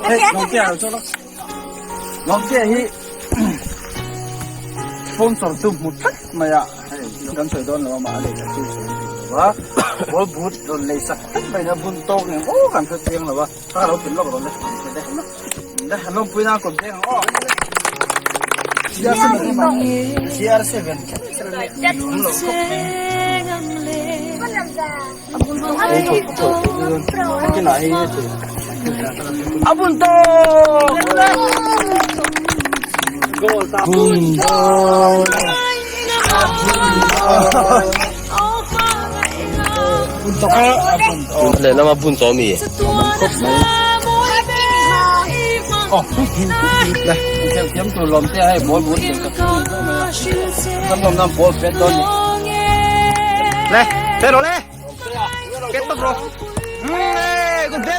Hei, Lawmtea lo chawk la. Lawmtea hi sponsor chu hmu tlat mai a, hei kan sawi dawn lo a mah a lei lah chu sawi duh lo va, ball boot rawn lei sak tlat mai na bun tawk nen aw kan hre chiang lo a, kha lo pin lawk rawh le, le le han lawmpui na kawt veng ang aw. CR7 awm lo khawp mai. A bun tawk! Bun tawk! Bun tawk e, a bun tawk. Lehlam a bun tawh mi? Khawp mai. Oh, le, thiam thiam tur lawm te hei ball bun leh ka thung mai a. Kan lawm nan ball pet dawn ni. Le, pe rawh le. Pet tawp rawh. Umm, good bet.